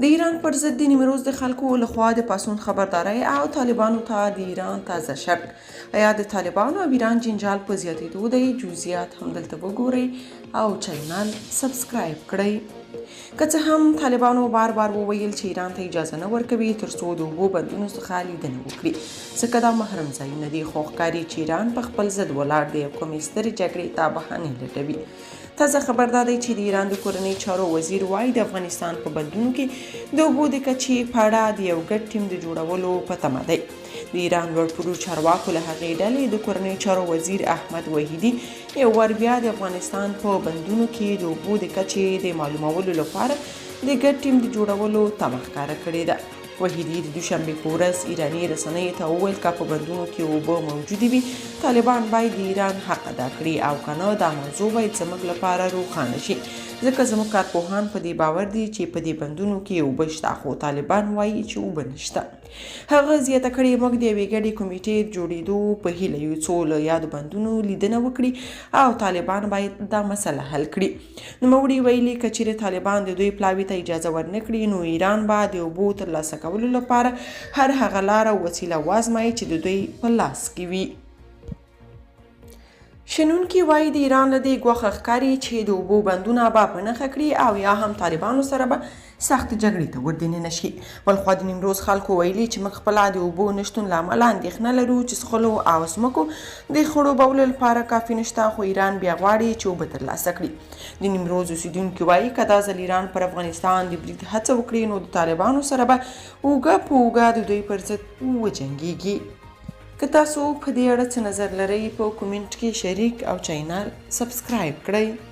د ایران پر ضد د نیمروز د خلکو له خوا د پاڅون خبرداری او طالبانو ته د ایران تازه شرط. ایا د طالبانو او ایران جنجال په زیاتېدو دی؟ جزئیات هم دلته وګورئ او چینل سبسکرایب کړئ. که څه هم طالبانو بار بار وویل چې ایران ته اجازه نه ورکوي ترڅو د اوبو بندونو څخه لیدنه وکړي، ځکه دا محرم ځایونه دي، خو ښکاري چې ایران په خپل ضد ولاړ دی او کومې سترې جګړې ته بهانې لټوي. تازه خبر دا دی چې د ایران د کورنیو چارو وزیر وايي، د افغانستان په بندونو کې د اوبو د کچې په اړه د یو ګډ ټیم د جوړولو په تمه دی. د ایران لوړپوړو چارواکو له هغې ډلې د کورنیو چارو وزیر احمد وحیدي یو وار بیا د افغانستان په بندونو کې د اوبو د کچې د معلومولو لپاره د ګډ ټیم د جوړولو تمه ښکاره کړې ده. وحیدي د دوشنبې په ورځ ایراني رسنیو ته وویل، که په بندونو کې اوبه موجودې وي، طالبان باید د ایران حق ادا کړي او که نه، دا موضوع باید زموږ لپاره روښانه شي، ځکه زموږ کارپوهان په دې باور دي چې په دې بندونو کې اوبه شته، خو طالبان وايي چې اوبه نشته. هغه زیاته کړې، موږ د یوې ګډې کمیټې د جوړېدو په هیله یو، څو له یادو بندونو لیدنه وکړي او طالبان باید دا مسله حل کړي. نوموړي ویلي، که چېرې طالبان د دوی پلاوي ته اجازه ورنه کړي، نو ایران به د اوبو ترلاسه کولو لپاره هر هغه لاره او وسیله وازمایي چې د دوی په لاس کې وي. شنونکي وايي، د ایران له دې ګواښه ښکاري چې د اوبو بندونه به په نښه کړي او یا هم طالبانو سره به سختې جګړې ته وردننه شي. بلخوا د نیمروز خلکو ویلي چې موږ خپله د اوبو نشتون له امله اندېښنه لرو چې څښلو او ځمکو د خړوبولو لپاره کافي نشته، خو ایران بیا غواړي چې اوبه ترلاسه کړي. د نیمروز اوسېدونکي وايي، که دا ځل ایران پر افغانستان د برید هڅه وکړي، نو د طالبانو سره به اوږه په اوږه د دوی پر ضد وجنګېږي. که تاسو په دې اړه څه نظر لرئ، په کومنټ کې شریک او چینل سبسکرایب کړئ.